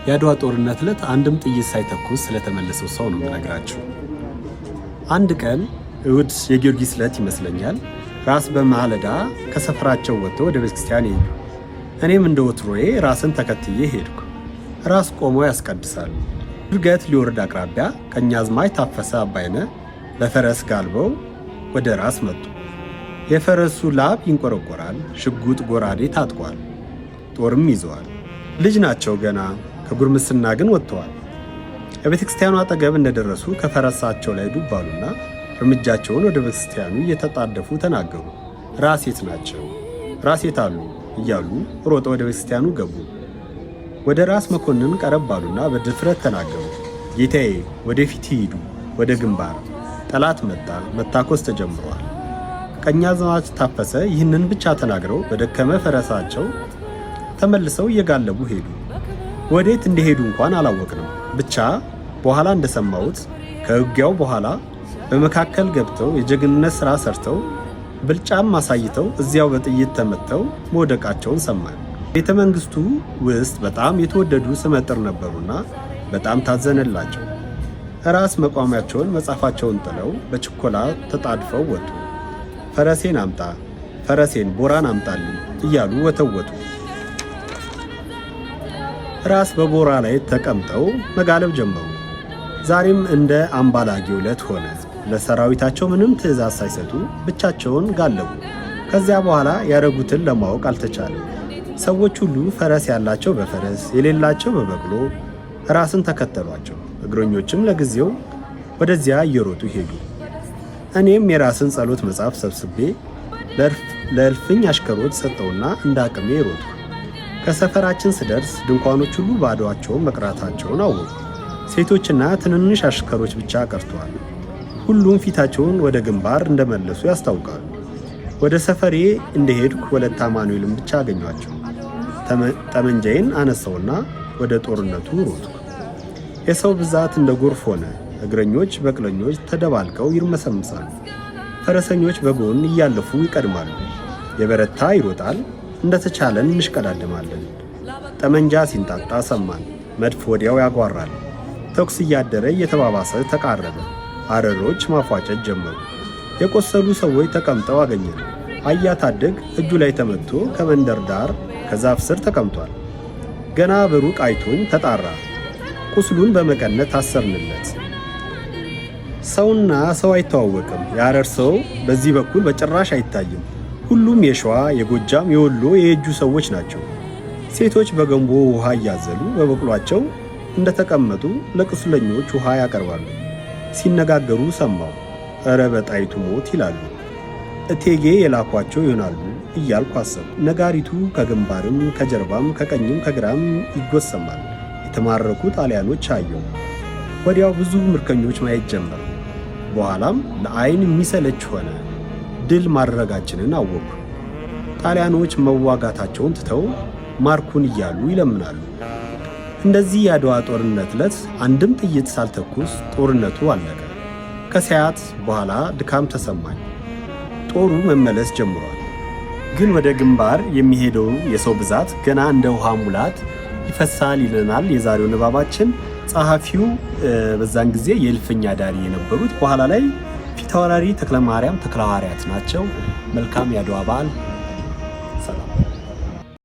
የአድዋ ጦርነት ዕለት አንድም ጥይት ሳይተኩስ ስለተመለሰው ሰው ነው የምነግራችሁ። አንድ ቀን እሁድ የጊዮርጊስ ዕለት ይመስለኛል፣ ራስ በማለዳ ከሰፈራቸው ወጥተው ወደ ቤተክርስቲያን ሄዱ። እኔም እንደ ወትሮዬ ራስን ተከትዬ ሄድኩ። ራስ ቆመው ያስቀድሳሉ። ድርገት ሊወርድ አቅራቢያ ቀኛዝማች ታፈሰ አባይነ በፈረስ ጋልበው ወደ ራስ መጡ። የፈረሱ ላብ ይንቆረቆራል። ሽጉጥ ጎራዴ ታጥቋል። ጦርም ይዘዋል። ልጅ ናቸው ገና፣ ከጉርምስና ግን ወጥተዋል። ከቤተ ክርስቲያኑ አጠገብ እንደደረሱ ከፈረሳቸው ላይ ዱብ አሉና እርምጃቸውን ወደ ቤተ ክርስቲያኑ እየተጣደፉ ተናገሩ። ራስ የት ናቸው? ራስ የት አሉ? እያሉ ሮጠው ወደ ቤተ ክርስቲያኑ ገቡ። ወደ ራስ መኮንን ቀረብ አሉና በድፍረት ተናገሩ። ጌታዬ፣ ወደፊት ይሂዱ፣ ወደ ግንባር ጠላት መጣ፣ መታኮስ ተጀምሯል። ቀኛዝማች ታፈሰ ይህንን ብቻ ተናግረው በደከመ ፈረሳቸው ተመልሰው እየጋለቡ ሄዱ። ወዴት እንደሄዱ እንኳን አላወቅንም። ብቻ በኋላ እንደሰማሁት ከውጊያው በኋላ በመካከል ገብተው የጀግንነት ሥራ ሰርተው ብልጫም አሳይተው እዚያው በጥይት ተመተው መውደቃቸውን ሰማን። ቤተ መንግሥቱ ውስጥ በጣም የተወደዱ ስመጥር ነበሩና በጣም ታዘነላቸው። ራስ መቋሚያቸውን መጽሐፋቸውን ጥለው በችኮላ ተጣድፈው ወጡ። ፈረሴን አምጣ፣ ፈረሴን ቦራን አምጣልኝ እያሉ ወተወቱ። ራስ በቦራ ላይ ተቀምጠው መጋለብ ጀመሩ። ዛሬም እንደ አምባላጌው ዕለት ሆነ። ለሰራዊታቸው ምንም ትዕዛዝ ሳይሰጡ ብቻቸውን ጋለቡ። ከዚያ በኋላ ያደረጉትን ለማወቅ አልተቻለም። ሰዎች ሁሉ ፈረስ ያላቸው በፈረስ፣ የሌላቸው በበቅሎ ራስን ተከተሏቸው። እግረኞችም ለጊዜው ወደዚያ እየሮጡ ሄዱ። እኔም የራስን ጸሎት መጽሐፍ ሰብስቤ ለእልፍኝ አሽከሮች ሰጠውና እንደ አቅሜ ሮጥኩ። ከሰፈራችን ስደርስ ድንኳኖች ሁሉ ባዶአቸውን መቅረታቸውን አወቅኩ። ሴቶችና ትንንሽ አሽከሮች ብቻ ቀርተዋል። ሁሉም ፊታቸውን ወደ ግንባር እንደመለሱ ያስታውቃሉ። ወደ ሰፈሬ እንደሄድኩ ወለተ አማኑኤልን ብቻ አገኟቸው። ጠመንጃዬን አነሳውና ወደ ጦርነቱ ሮጥኩ። የሰው ብዛት እንደ ጎርፍ ሆነ። እግረኞች፣ በቅለኞች ተደባልቀው ይርመሰምሳሉ። ፈረሰኞች በጎን እያለፉ ይቀድማሉ። የበረታ ይሮጣል። እንደተቻለን እንሽቀዳደማለን። ጠመንጃ ሲንጣጣ ሰማን። መድፍ ወዲያው ያጓራል። ተኩስ እያደረ እየተባባሰ ተቃረበ። አረሮች ማፏጨት ጀመሩ። የቆሰሉ ሰዎች ተቀምጠው አገኘን። አያ ታደግ እጁ ላይ ተመትቶ ከመንደር ዳር ከዛፍ ስር ተቀምጧል። ገና በሩቅ አይቶኝ ተጣራ። ቁስሉን በመቀነት አሰርንለት። ሰውና ሰው አይተዋወቅም። የሐረር ሰው በዚህ በኩል በጭራሽ አይታይም። ሁሉም የሸዋ፣ የጎጃም፣ የወሎ፣ የየጁ ሰዎች ናቸው። ሴቶች በገንቦ ውሃ እያዘሉ በበቅሏቸው እንደተቀመጡ ለቁስለኞች ውሃ ያቀርባሉ። ሲነጋገሩ ሰማሁ። እረ በጣይቱ ሞት ይላሉ። እቴጌ የላኳቸው ይሆናሉ እያልኩ አሰብኩ። ነጋሪቱ ከግንባርም ከጀርባም ከቀኝም ከግራም ይጎሰማል። የተማረኩ ጣሊያኖች አየሁ። ወዲያው ብዙ ምርኮኞች ማየት ጀመር። በኋላም ለአይን የሚሰለች ሆነ። ድል ማድረጋችንን አወኩ። ጣሊያኖች መዋጋታቸውን ትተው ማርኩን እያሉ ይለምናሉ። እንደዚህ የአድዋ ጦርነት ዕለት አንድም ጥይት ሳልተኩስ ጦርነቱ አለቀ። ከሰዓት በኋላ ድካም ተሰማኝ። ጦሩ መመለስ ጀምሯል። ግን ወደ ግንባር የሚሄደው የሰው ብዛት ገና እንደ ውሃ ሙላት ይፈሳል ይለናል የዛሬው ንባባችን። ጸሐፊው በዛን ጊዜ የእልፍኝ አዳሪ የነበሩት በኋላ ላይ ፊታውራሪ ተክለማርያም ተክለሐዋርያት ናቸው። መልካም የአድዋ በዓል።